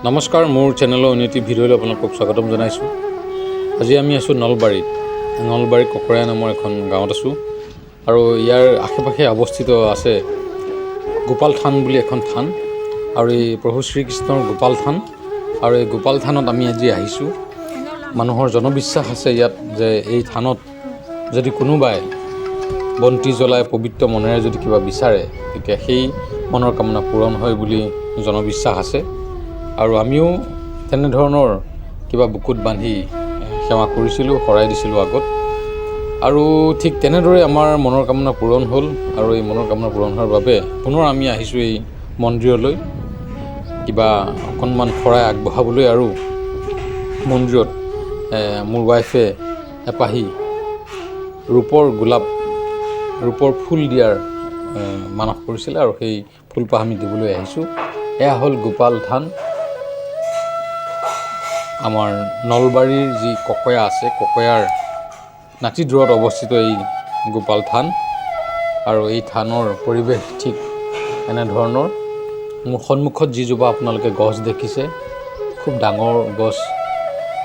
নমস্কাৰ, মোৰ চেনেলৰ অন্য এটি ভিডিঅ'লৈ আপোনালোকক স্বাগতম জনাইছোঁ। আজি আমি আছোঁ নলবাৰীত। নলবাৰী ককৰা নামৰ এখন গাঁৱত আছোঁ আৰু ইয়াৰ আশে পাশে অৱস্থিত আছে গোপাল থান বুলি এখন থান আৰু এই প্ৰভু শ্ৰীকৃষ্ণৰ গোপাল থান। আৰু এই গোপাল থানত আমি আজি আহিছোঁ। মানুহৰ জনবিশ্বাস আছে ইয়াত যে এই থানত যদি কোনোবাই বন্তি জ্বলাই পবিত্ৰ মনেৰে যদি কিবা বিচাৰে, তেতিয়া সেই মনৰ কামনা পূৰণ হয় বুলি জনবিশ্বাস আছে। আৰু আমিও তেনেধৰণৰ কিবা বুকুত বান্ধি সেৱা কৰিছিলোঁ, শৰাই দিছিলোঁ আগত আৰু ঠিক তেনেদৰে আমাৰ মনৰ কামনা পূৰণ হ'ল। আৰু এই মনৰ কামনা পূৰণ হোৱাৰ বাবে পুনৰ আমি আহিছোঁ এই মন্দিৰলৈ কিবা অকণমান শৰাই আগবঢ়াবলৈ। আৰু মন্দিৰত মোৰ ৱাইফে এপাহি ৰূপৰ গোলাপ, ৰূপৰ ফুল দিয়াৰ মানস কৰিছিলে আৰু সেই ফুলপাহ আমি দিবলৈ আহিছোঁ। এয়া হ'ল গোপাল থান। আমাৰ নলবাৰীৰ যি ককয়া আছে, ককয়াৰ নাতি দূৰত অৱস্থিত এই গোপাল থান। আৰু এই থানৰ পৰিৱেশ ঠিক এনেধৰণৰ। মোৰ সন্মুখত যিজোপা আপোনালোকে গছ দেখিছে, খুব ডাঙৰ গছ,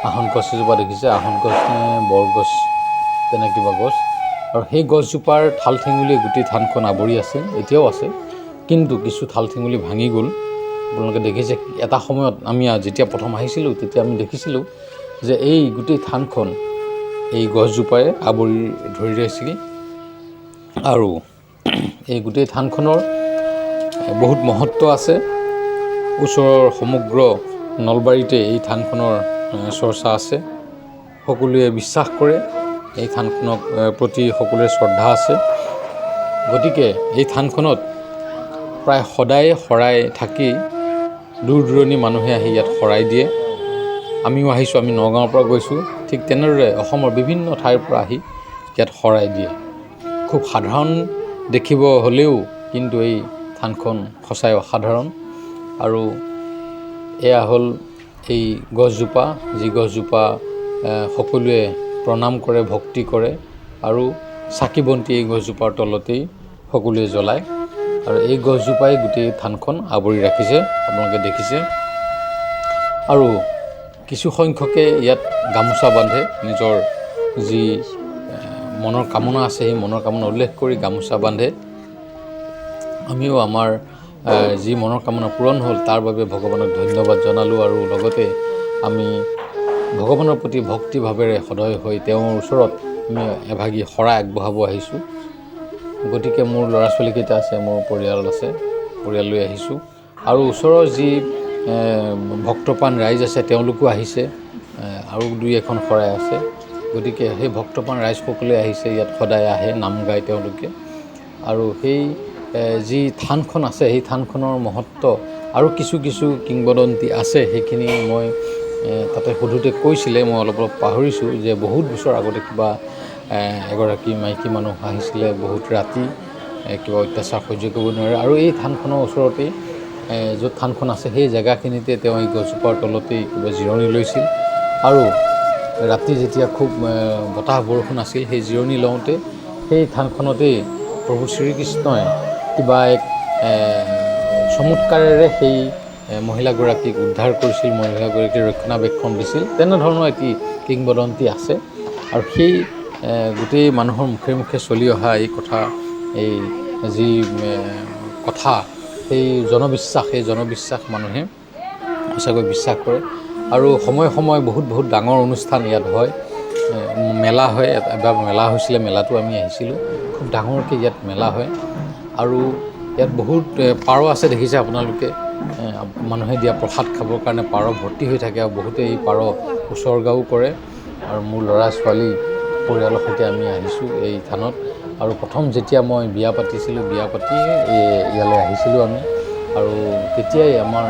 আহত গছ এজোপা দেখিছে। আহত গছ নে বৰগছ, তেনে কিবা গছ। আৰু সেই গছজোপাৰ ঠাল ঠেঙুলিয়ে গোটেই থানখন আৱৰি আছিল, এতিয়াও আছে, কিন্তু কিছু ঠাল ঠেঙুলি ভাঙি গ'ল। আপোনালোকে দেখিছে, এটা সময়ত আমি যেতিয়া প্ৰথম আহিছিলোঁ, তেতিয়া আমি দেখিছিলোঁ যে এই গোটেই থানখন এই গছজোপাই আৱৰি ধৰি আছিল। আৰু এই গোটেই থানখনৰ বহুত মহত্ব আছে। ওচৰৰ সমগ্ৰ নলবাৰীতে এই থানখনৰ চৰ্চা আছে। সকলোৱে বিশ্বাস কৰে এই থানখনক প্ৰতি, সকলোৰে শ্ৰদ্ধা আছে। গতিকে এই থানখনত প্ৰায় সদায়ে শৰাই থাকি দূৰ দূৰণি মানুহে আহি ইয়াত শৰাই দিয়ে। আমিও আহিছোঁ, আমি নগাঁৱৰ পৰা গৈছোঁ। ঠিক তেনেদৰে অসমৰ বিভিন্ন ঠাইৰ পৰা আহি ইয়াত শৰাই দিয়ে। খুব সাধাৰণ দেখিব হ'লেও কিন্তু এই থানখন সঁচাই অসাধাৰণ। আৰু এয়া হ'ল এই গছজোপা, যি গছজোপা সকলোৱে প্ৰণাম কৰে, ভক্তি কৰে আৰু চাকি বন্তি এই গছজোপাৰ তলতেই সকলোৱে জ্বলায়। আৰু এই গছজোপাই গোটেই থানখন আৱৰি ৰাখিছে, আপোনালোকে দেখিছে। আৰু কিছু সংখ্যকে ইয়াত গামোচা বান্ধে। নিজৰ যি মনৰ কামনা আছে, সেই মনৰ কামনা উল্লেখ কৰি গামোচা বান্ধে। আমিও আমাৰ যি মনৰ কামনা পূৰণ হ'ল, তাৰ বাবে ভগৱানক ধন্যবাদ জনালোঁ। আৰু লগতে আমি ভগৱানৰ প্ৰতি ভক্তিভাৱেৰে সদয় হৈ তেওঁৰ ওচৰত আমি এভাগি শৰাই আগবঢ়াব আহিছোঁ। গতিকে মোৰ ল'ৰা ছোৱালীকেইটা আছে, মোৰ পৰিয়াল আছে, পৰিয়াল লৈ আহিছোঁ। আৰু ওচৰৰ যি ভক্তপ্ৰাণ ৰাইজ আছে, তেওঁলোকো আহিছে। আৰু দুই এখন শৰাই আছে। গতিকে সেই ভক্তপ্ৰাণ ৰাইজসকলে আহিছে ইয়াত, সদায় আহে, নাম গায় তেওঁলোকে। আৰু সেই যি থানখন আছে, সেই থানখনৰ মহত্ব আৰু কিছু কিছু কিংবদন্তি আছে। সেইখিনি মই তাতে সোধোঁতে কৈছিলে, মই অলপ অলপ পাহৰিছোঁ, যে বহুত বছৰ আগতে কিবা এগৰাকী মাইকী মানুহ আহিছিলে বহুত ৰাতি, কিবা অত্যাচাৰ সহ্য কৰিব নোৱাৰে আৰু এই থানখনৰ ওচৰতেই য'ত থানখন আছে, সেই জেগাখিনিতে তেওঁ এই গছজোপাৰ তলতেই কিবা জিৰণি লৈছিল। আৰু ৰাতি যেতিয়া খুব বতাহ বৰষুণ আছিল, সেই জিৰণি লওঁতে সেই থানখনতেই প্ৰভু শ্ৰীকৃষ্ণই কিবা এক চমৎকাৰেৰে সেই মহিলাগৰাকীক উদ্ধাৰ কৰিছিল, মহিলাগৰাকীৰ ৰক্ষণাবেক্ষণ দিছিল, তেনেধৰণৰ এটি কিংবদন্তি আছে। আৰু সেই গোটেই মানুহৰ মুখে মুখে চলি অহা এই কথা, এই যি কথা, সেই জনবিশ্বাস, সেই জনবিশ্বাস মানুহে সঁচাকৈ বিশ্বাস কৰে। আৰু সময়ে সময়ে বহুত বহুত ডাঙৰ অনুষ্ঠান ইয়াত হয়, মেলা হয়। এবাৰ মেলা হৈছিলে, মেলাতো আমি আহিছিলোঁ। খুব ডাঙৰকৈ ইয়াত মেলা হয় আৰু ইয়াত বহুত পাৰ আছে, দেখিছে আপোনালোকে। মানুহে দিয়া প্ৰসাদ খাবৰ কাৰণে পাৰ ভৰ্তি হৈ থাকে আৰু বহুতে এই পাৰ উছৰ্গাও কৰে। আৰু মোৰ ল'ৰা ছোৱালী পৰিয়ালৰ সৈতে আমি আহিছোঁ এই থানত। আৰু প্ৰথম যেতিয়া মই বিয়া পাতিছিলোঁ, বিয়া পাতি এই ইয়ালৈ আহিছিলোঁ আমি। আৰু তেতিয়াই আমাৰ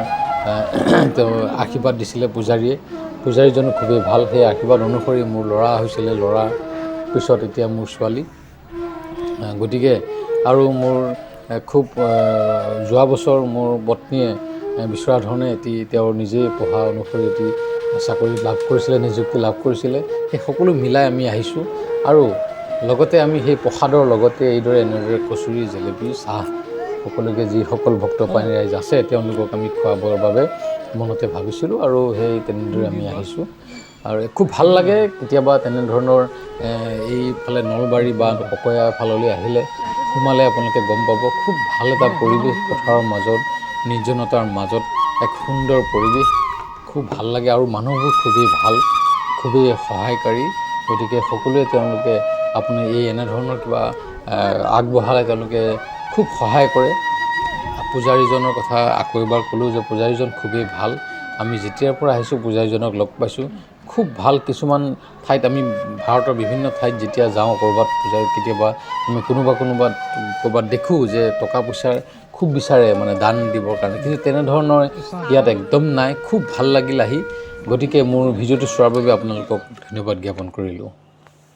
তেওঁ আশীৰ্বাদ দিছিলে পূজাৰীয়ে। পূজাৰীজনো খুবেই ভাল। সেই আশীৰ্বাদ অনুসৰি মোৰ ল'ৰা হৈছিলে, ল'ৰা পিছত এতিয়া মোৰ ছোৱালী। গতিকে আৰু মোৰ খুব যোৱা বছৰ মোৰ পত্নীয়ে বিচৰা ধৰণে এটি তেওঁৰ নিজেই পঢ়া অনুসৰি এটি চাকৰি লাভ কৰিছিলে, নিযুক্তি লাভ কৰিছিলে। সেই সকলো মিলাই আমি আহিছোঁ। আৰু লগতে আমি সেই প্ৰসাদৰ লগতে এইদৰে এনেদৰে কচুৰি, জেলেপি, চাহ সকলোকে, যিসকল ভক্তপ্ৰাণী ৰাইজ আছে, তেওঁলোকক আমি খুৱাবৰ বাবে মনতে ভাবিছিলোঁ আৰু সেই তেনেদৰে আমি আহিছোঁ। আৰু খুব ভাল লাগে কেতিয়াবা তেনেধৰণৰ এইফালে নলবাৰী বা ককয়া ফাললৈ আহিলে, সোমালে আপোনালোকে গম পাব, খুব ভাল এটা পৰিৱেশ। পথাৰৰ মাজত, নিৰ্জনতাৰ মাজত এক সুন্দৰ পৰিৱেশ, খুব ভাল লাগে। আৰু মানুহবোৰ খুবেই ভাল, খুবেই সহায়কাৰী। গতিকে সকলোৱে তেওঁলোকে আপুনি এই এনেধৰণৰ কিবা আগবঢ়ালে তেওঁলোকে খুব সহায় কৰে। পূজাৰীজনৰ কথা আকৌ এবাৰ ক'লোঁ যে পূজাৰীজন খুবেই ভাল। আমি যেতিয়াৰ পৰা আহিছোঁ, পূজাৰীজনক লগ পাইছোঁ, খুব ভাল। কিছুমান ঠাইত আমি ভাৰতৰ বিভিন্ন ঠাইত যেতিয়া যাওঁ, ক'ৰবাত পূজাৰী কেতিয়াবা আমি কোনোবা কোনোবা ক'ৰবাত দেখোঁ যে টকা পইচাৰ খুব বিচাৰে, মানে দান দিবৰ কাৰণে। কিন্তু তেনেধৰণৰ ইয়াত একদম নাই। খুব ভাল লাগিল আহি। গতিকে মোৰ ভিডিঅ'টো চোৱাৰ বাবে আপোনালোকক ধন্যবাদ জ্ঞাপন কৰিলোঁ।